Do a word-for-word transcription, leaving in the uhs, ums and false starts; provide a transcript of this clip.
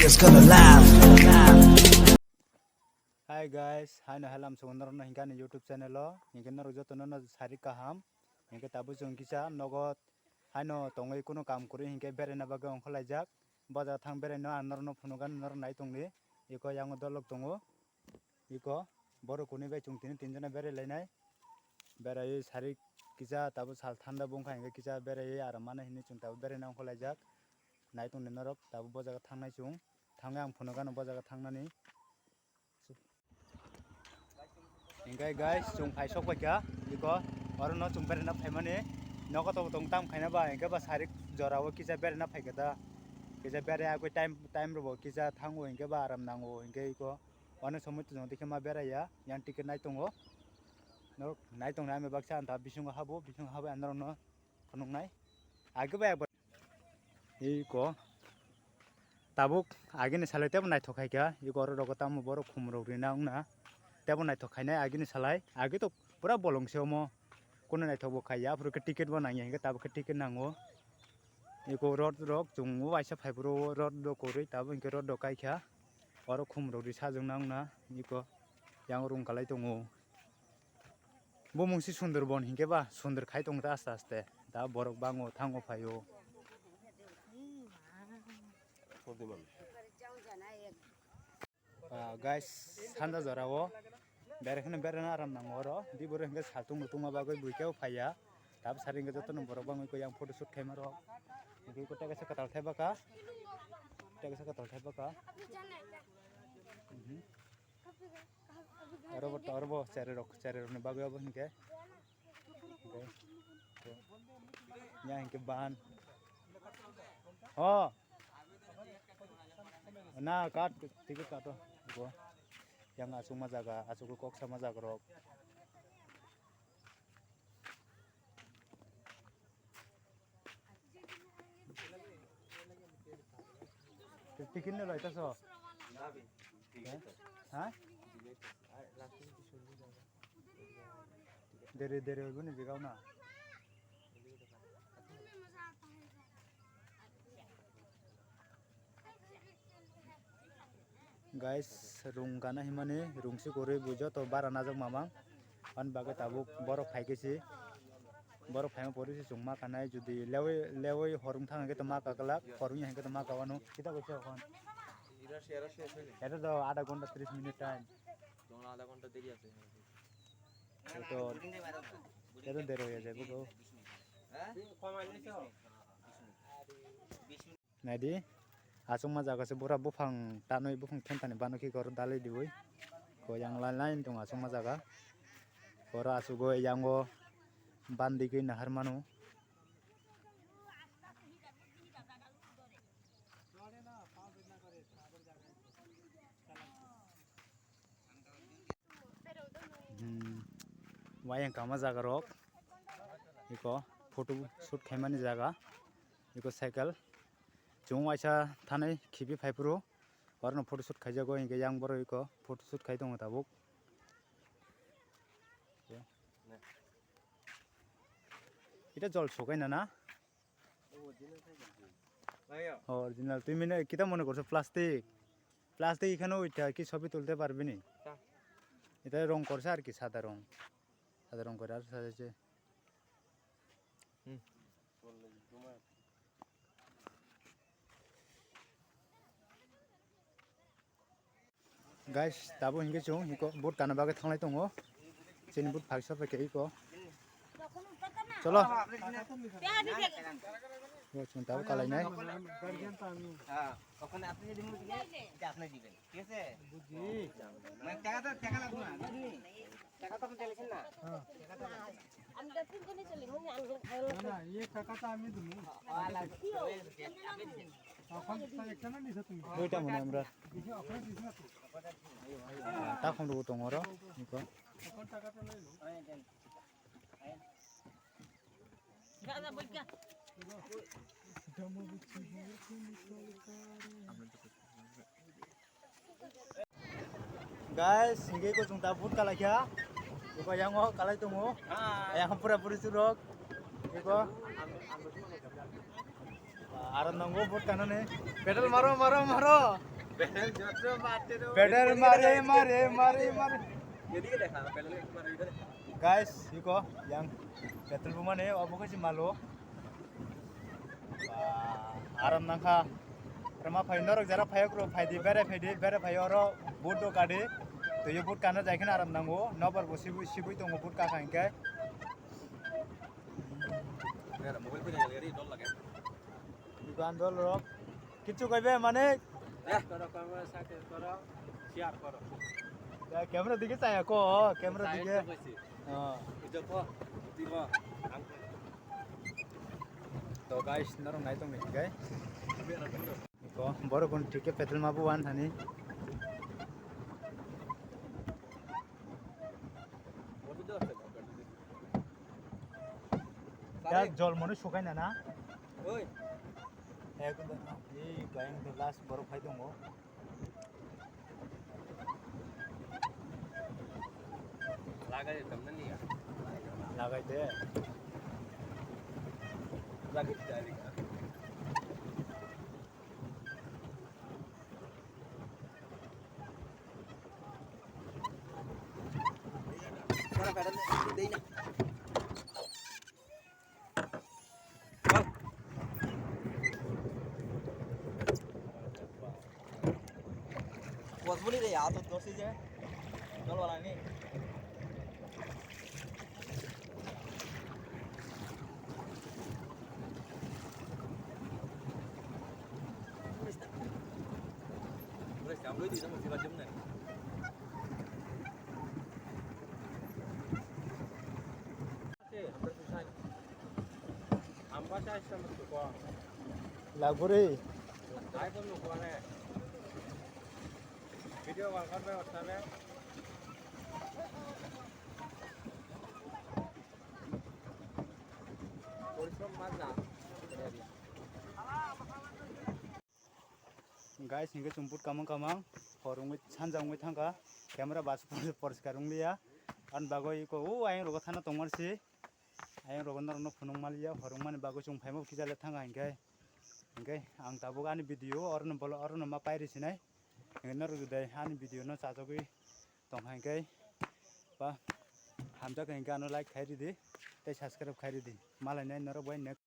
It's gonna laugh. Hi guys, haino halam song norokno hinkhe ani YouTube channel o, hinkhe norok jotono no sari kaham, hinkhe tabuk chwng kisa nogo haino tongwi kunu kam kwrwi hinkhe beraina bagwi ongkhorlaijak, boja thang beraino ang norokno phunukgani norok nai tongdi, eko yango dolok tongo. Iko borok kuni bai chwng tini tinjona berai lainai. Berai sari kisa tabuk sal thanda bongkha hinkhe kisa berai aram mano hinwi chwng tabuk beraina ongkhorlaijak. Nai tongdi norok tabuk bo jaga thangnai chwng. Thangwi ang phunukgano bo jaga thangnani. Hinkhe guys, chwng phai sok paikha. Iko oro no chwng beraina phaimani nogo tobo tong tam khaina ba hinkhe ba sari jorao kisa beraina phaikha da. Kisa berai agwi time time rwbo kisa thango hinkhe ba aram nango hinkhe iko. Onek somoi tong dikhe ma beraiya, yang ticket nai tongo. Norok nai tongnai, ami baksa ang ta bisingo habo, bisingo habo ang norokno phunuknai. Age ba ekbar. Iko. Tabuk agini salai tebo naithok khaikha, iko oro rogo tamo borok khumrok rina wngna. Tebo naithok khainai agini salai, age to pura bolong se omo. Kono naithok bo khaiya, aphuru khe ticket bo nangya, hinkhe tabuk khe ticket nango. Iko road rok chwng waisa phai phuru road rok kwrwi, tabuk hinkhe road rok kaikha. Oro khum rok ri sajwk nang na iko yang rung kalai tongo. Bumung si Sundarban hinkhe ba sundar khai tongo ta aste aste. Da borok bango thango phaio. Ah, guys, sanda jora o berai kheno beraina aram nango oro. Di borok hinkhe saltung tungma bagwi buikhe phaiya. Tab sari hinkhe jotono borok bangwi koi yang photo shoot khaima rok. Hinkhe iko tei kaisa kwtal thai bwkha. Tei kaisa kwtal thai bwkha. Mhm. Oro bo, oro bo cherai rok, cherai rokni bagwi obo hinkhe. Hinkhe, ya hinkhe ban. Oh. Na kat, ticket kato. Bo. Yang achukma jaga, achukgwi kok sama jaga rok. Ticket no laita so? Ha? Dere dere oibo ni jigao na. Guys, rung gana himani rung si kwrwi bo joto bara najak mamang. Ani bagwi tabuk borok phaikhe si. Borok phaima pori si chwng ma kanai, jodi lewi lewi hor wng thang hwnkhe to ma ka glak, hor wngya hwnkhe to ma ka wano. Kita bo se hon. Ira se, ira se, se. Eta do adha ghonta tris minute time. Tong adha ghonta deri ase. Eto, eto dero ya jago to. Naidi, achukma jaga se bura buphang tanwi buphang thentani bano khe oro dalai diwi. Ko yang line line tong achukma jaga. Oro achugo yango bandi gwi nahar mano. Hmm. Wayang kama jaga rok. Iko photo shoot khaimani jaga. Iko cycle. Chwng waisa thanai khibi phaiphuru. Orono photo shoot khaijago, hinkhe yang borok iko photo shoot khai tongo tabuk. Ita jol sokaina na? Original. Twi mane kita mone korso plastic. Plastic এখানে ওইটা কি ছবি তুলতে পারবি নি? এটা রং করছে আর কি, সাদা রং। সাদা রং করে আর সাজাইছে। Guys, tabuk hinkhe chwng hiko boat kana bagwi thanglai tongo. Chini boat phagsa phaikhe iko. Cholo. Yo, chwng tabuk kalainai. হ্যাঁ, ওখানে আপনি যদি মনে করেন, এটা আপনি দিবেন, ঠিক আছে? বুঝি। মানে টাকা তো, টাকা লাগবে না, বুঝলি? টাকা তো আপনি চাইছেন না। হ্যাঁ। টাকা তো আপনি চাইছেন না। না, না, ইয়ে টাকা তো আমি দিব। হ্যাঁ, লাগবে। আপনি দিবেন। তখন তো একটা না নিছো তুমি। দুইটা মনে আমরা। দিছো, ওখানে দিছো না তো। তা কোন রকম তোমার? নিকো। তখন টাকাটা লইলো। Guys, hinkhe ko chwng ta boat kalaikha. Eko yango kalai tongo. Yang pura puri surok. Eko. Aro nongo boat kanani. Pedal maro, maro, maro. Pedal mare, mare, mare, mare. Guys, iko yang pedal bumani obo kaisi malo. Ba, aram nangkha. Rema phai norok jara phai okro phai di, bere phai di, bere phai oro boot do kadi. Tuyo boot kana jai khana aram nango. Nobar bo sibui sibui tongo boot kaka hinkhe. Mobile phone gari dol lage. Dukan dol rok. Kichu kaibe mane. Like koro, comment, subscribe koro, share koro. Ya, camera dike chaya ko, camera dike. Oh. Bujo ko, timo. To guys, norok nai tong ni guys. Ko borok gun thik khe petrol ma buwan thani. Ya jol mani sukai na na. Oi. Ekdom, ei, bayang de last borok phai tongo. Lagai de tamna niya. Lagai de. Lagai de. Bosboni de ya, to dosi je. Dol wala ni. Laguri. Video call kar bai WhatsApp e. Guys, hinkhe chwng boot kamang kamang hor wngwi sanja wngwi thangkha, camera bas poriskar wngliya. Ani bagwi eko o ayang rogo thana tongmani se, ayang rogo norokno phunuk maliya, hor wngmani bagwi chwng phaima kisa le thangkha hinkhe. Hinkhe ang tabuk ani video orono bolo orono ma pairi sinai. Hinkhe norok judai ani video no chajagwi tongkha hinkhe ba hamjakha hinkhe ano like khai ridi tei subscribe khai ridi. Malai nai norok bai next